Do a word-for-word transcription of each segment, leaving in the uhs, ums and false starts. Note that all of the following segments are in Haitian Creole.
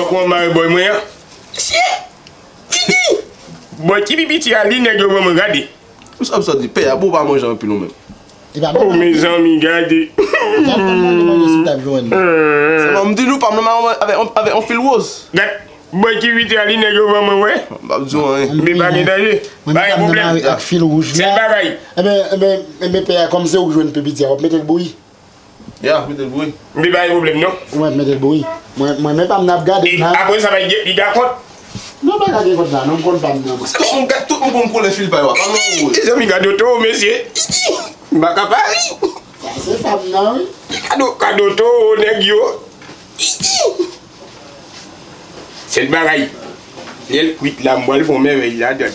Kòman mare bòy mwen an? Mesye! Titi! Bòy ti pi piti a, li nèg yo ban mwen gade. Ou sa, ou sa di, pè a, bon, ou pa manje anpil ou menm. Oh, mezanmi, gade. Gad kòman li manje sou tab jwenn. Sèlman, m di nou, pa m nan avèk, avèk yon fil woz. Gad, bòy ki vite a, li nèg yo ban mwen, wè. M p ap di w anyen. Men pa gen danje. Pa gen pwoblèm. Ak fil wouj la. Sèl bagay. Enben, enben, enben, pè a, kòm se ou k jwenn pi piti a, w ap mete l bouyi. Ya, mete l bouyi. M pi pa gen pwoblèm, non. Ou mèt mete l bouyi. Mwen, mwen, men pa m nan ap gade. E, apre sa, va gen piga kont. Non, pa ka gen kont la, non, m konn pa m nan. Tout moun konn koulè fil pa yo a, pa m nan woy. Mezanmi, gade oto, mesye. M pa ka pa ri. Sa se pa m nan, wi. Gade, gade oto, nèg yo. Sèl bagay, lè l kwit la, m pral fè yon mèvèy ladan l.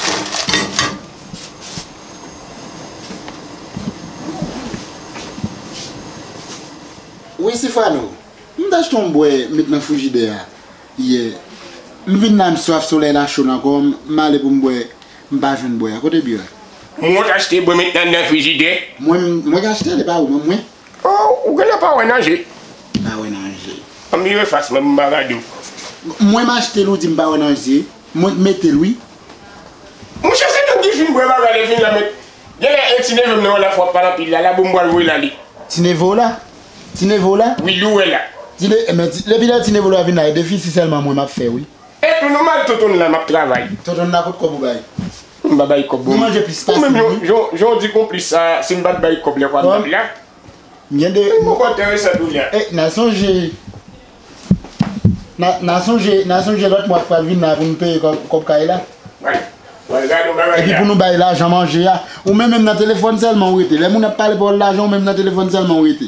Wi, Sifwano, m t achte yon bwè met nan frijidè a yè. M vin la, m swaf, solèy la cho nan kò m, m ale pou m bwè, m pa jwenn bwè a. Kote bwè a? Mwen t achte bwè met nan, nan frijidè. Mwen, mwen k achte l, e pa ou, non, mwen. Oh, ou genlè pa wè nan je. Pa wè nan je. Ann vire fas mwen, m pa gade w. Mwen m achte l, ou di m pa wè nan je. Mwen k mete l, wi. Monchè, se nou ki fin bwè bagay la, fin la, men. Genlè e ti neve m nan w la fò ap pale anpil la, la bon m pral voye l ale. Ti neve w la? Ti neve w la? Wi, li w wè la. Ti ne-, men ti, depi lè ti neve w la vin la, e defisi sèlman mwen m ap fè, wi. Epi nou mal tonton la, m ap travay. Tonton la kot kòb ou bay? M pa bay kòb, bon. Nou manje plis pase li. Ou menm, jan, jan w di konplis sa, si m pa t bay kòb lè kwa m t ap la. M gen de. Ou poko enterese tou la. E, n a sonje. N a, n a sonje, n a sonje lòt mwa k pral vin la pou nou peye kòb, kòb kay la. Wè. Wè, gade yon bagay la. Epi pou nou bay lajan manje a. Ou menm, menm nan telefòn sèlman ou rete. Lè moun ap pale pawòl lajan, ou menm nan telefòn sèlman ou rete.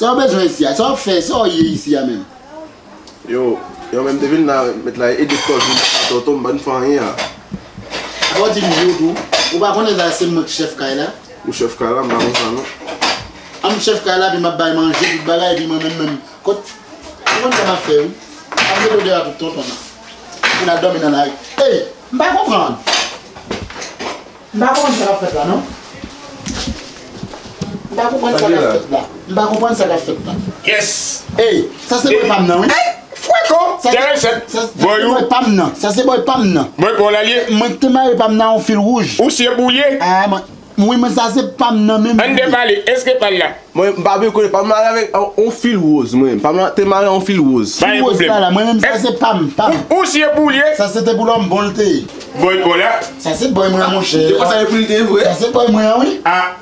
Sa w bezwen isi a? Sa w ap fè? Sa w ye isi a menm? Yo, yo menm te vin la, met la ede kò vin la tonton, m pa n fè anyen a. Fò w di m yo tou. Ou pa konnen sa se mwen k chèf kay la? Ou chèf kay la, m pa konn sa non. An m chèf kay la, epi m ap bay manje, tout bagay, epi mwen menm menm. Kot, ou konn sa m ap fè wi. M ap mete w deyò tout tonton nan. Pou n al dòmi nan lari. Ey, m pa konprann. M pa konprann sa k ap fèt la non. M pa konprann sa k ap fèt la. M pa konprann sa k ap fèt la. Yes. Ey, sa se bòy pa m nan wi. Ey, fweko. Sa se bòy pa m nan. Sa se bòy pa m nan. Bòy pa w la l ye. Mwen te mare pa m nan yon fil wouj. Ou se pou l ye? Ah, mwen, wi, mwen sa se pa m nan menm. Ann depale, èske pa l la? Mwen, m pa byen konnen, pa m mare avèk yon, yon fil woz, mwen. Pa m te mare yon fil woz. Fil woz la, la, mwen menm, sa se pa m, pa m. Ou, ou se pou l ye? Sa se te pou lòm bon l te ye. Bòy pa w la? Sa se bòy mwen an, monchè. M te kwè sa se pou l te ye vre. Sa se bòy mwen an, wi. Ah.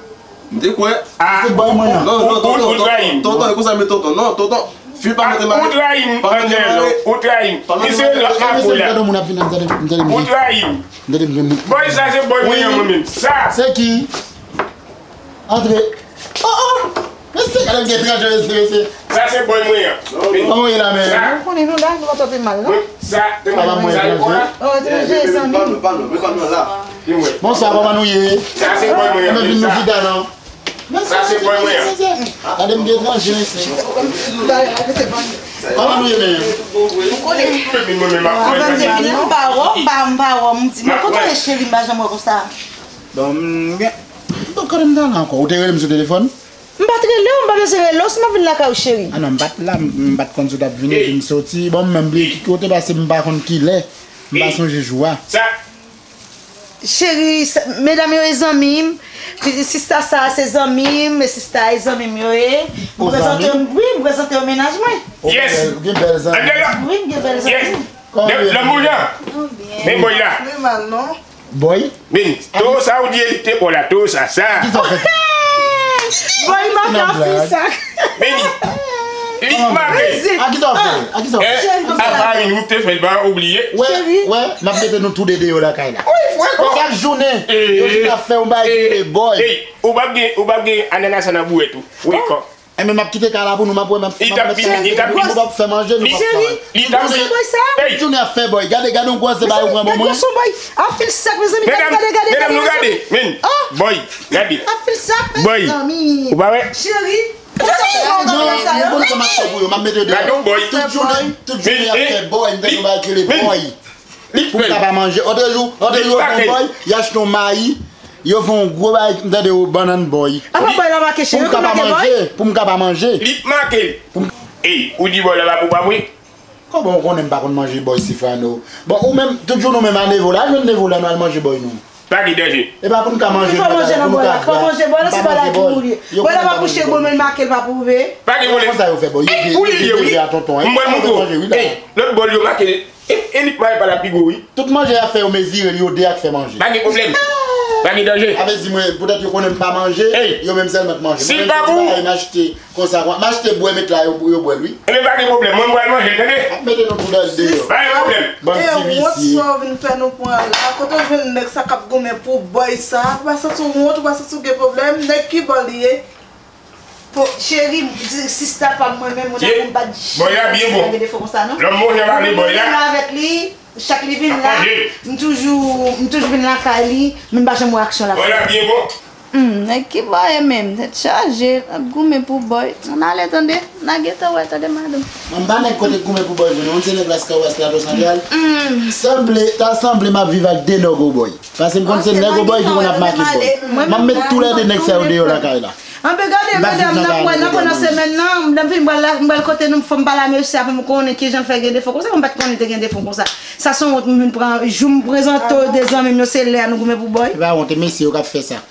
M te kwè. Ah. Sa se bòy mwen an. Non, non, tonton, tonton, tonton, e konsa m ye tonton. Non, tonton, fil pa mete mare. Ou trayi m, Angelo. Ou trayi m. Misye la, la pou la. Ou trayi m. Bòy, sa se bòy mwen an, mwen menm. Sa. Se ki? Antre. Oh, oh! Mesye, gade m gen trant jou, mesye, mesye. Sa se bòy mwen an. Kòman w ye la, men? Sa. Nou konnen nou la, nou pa twò pi mal, non? Sa, te mwen, sa, etranje. Oh, etranje, zanmi m. Bonswa, kòman nou ye? Sa se bòy mwen an. Mwen vin nou chita, non? Sa se bòy mwen an. Gade m gen etranje, mesye. Kòman nou ye, men? M konnen. M pa wè w, m pa, m pa wè w, m di, men kote w ye, cheri, m pa janm wè w konsa. Bon, m gen, m pa konnen m t al ankò. Ou te rele m sou telefòn? M pa t rele w, m pa bezwen rele w, si m ap vin lakay ou, cheri. Ah non, m pa t la, m, m pa t konn si w t ap vini, epi m soti. Bon, m menm bliye ki kote, paske m pa konn kilè. M pa sonje jou a. Sa. Cheri, sa, medam yo e zanmi m. Sista sa a se zanmi m, e sista a e zanmi m yo ye. M prezante yo, wi, m prezante yo mennaj mwen. Yes. Ou gen bèl zanmi. Wi, m gen bèl zanmi. Yes. Lanmou jan. Men bòy la. Bòy? Men, towo sa ou di e li te pò la, towo sa, sa. Kisa w fè? Bòy make an fil sa. Men, li make. A kisa w fè? A kisa w fè? Eh, a farin ou te fè l, pa oubliye. Wè, wè, n ap mete nou tou de deyò lakay la. Wi, fweko. Chak jounen, yo chita fè yon bagay ki rele bòy. Ey, ou p ap gen, ou p ap gen anana sa nan bouwèt ou. Fweko. Enben, m ap kite kay la pou nou, m ap wè, m ap, m ap mete nou, nou p ap fè manje, nou p ap fè anyen. Li t ap vin. Tout jounen ap fè bòy. Gade, gade yon gwòs de bagay ou pran ban mwen. Gade gwòs yon bòy. Ap fil sak, mezanmi. Gade, gade, gade, gade. Men, bòy, gade. Ap fil sak, mezanmi. Ou pa wè? Cheri. Non, mwen konn sa m ap fè pou yo, m ap mete yo deyò. Gade yon bòy. Tout jounen, tout jounen ap fè bòy, m tande yon bagay ki rele bòy. Pou m ka pa manje. Otrejou, otrejou, yo fè yon bòy, y achte yon mayi, yo fè yon gwo bagay, m tande yo bannann bòy. Apa bòy la make cheri, pou m ka pa manje, pou m ka pa manje. Li make. Ey, ou di bòy la pa pou pa vre? Kòman ou konnen m pa konn manje bòy Sifrano? Bon, ou menm, tout jou nou menm a neve w la, jwenn neve w la, nou al manje bòy nou. Pa gen danje. E pa pou n ka manje bòy la, fò manje nan bòy la, fò manje bòy la, se bòy la ki pou li ye. Bòy la pa pou chek bòy, men make l pa pou veye. Pa gen pwoblèm. Konsa yo fè bòy, yo de, yo de a tonton. M pral montre w. Lòt bòl yo make, e, e li k mare pa la pi gwo, wi. Tout manje y ap fè yo mezire l, yo de a k fè manje. Pa gen pwoblèm. Pa gen danje. A vle di mwen, poutèt yo konnen m pa manje, yo menm sèlman k manje. Mwen menm, m achte. Konsa, m achte bwè met la, yo, yo bwè l, wi. Ebyen, pa gen pwoblèm, mwen m pral manje, tande? M ap mete nou tou dèyè deyò. Pa gen pwoblèm. Bann ti visye. E wont sa w vin fè nou pran la, kote w jwenn nèg sa k ap goumen pou bòy sa, ou pa santi w wont, ou pa santi w gen pwoblèm, nèg ki bò l ye? Po, cheri, sista pa m mwen menm, moun ap m pa t janm gen defo konsa non. Lè m monte pale bòy la. Avèk li, chak li vin la, m toujou, m toujou vin lakay li, men m pa janm wè aksyon l ap fè. Bòy la byen bon. Humm, nèg ki bò ye menm, tèt chaje, l ap goumen pou bòy. Ann ale tande, n a gentan wè tande madanm. Mwen m pa nèg kote k goumen pou bòy vre non, m se nèg Las Kawas Plato Santral. Sanble, ta sanble m ap viv ak de nèg obòy. Paske m konn se nèg obòy ki konn ap make bòy. M ap met toulède nèg sa yo deyò lakay la. Anben gade medam, n ap wè, n ap wè nan semèn nan, lè m vin m pral la, m pral kote nou, fò m pale a mesye a pou m konnen kijan l fè gen defo konsa, m pa t konnen l te gen defo konsa. Sa se yon wont m vin pran, jou m prezante w de zanmi m yo, se lè a nou goumen pou bòy. E pa wont, e mesye yo k ap fè sa.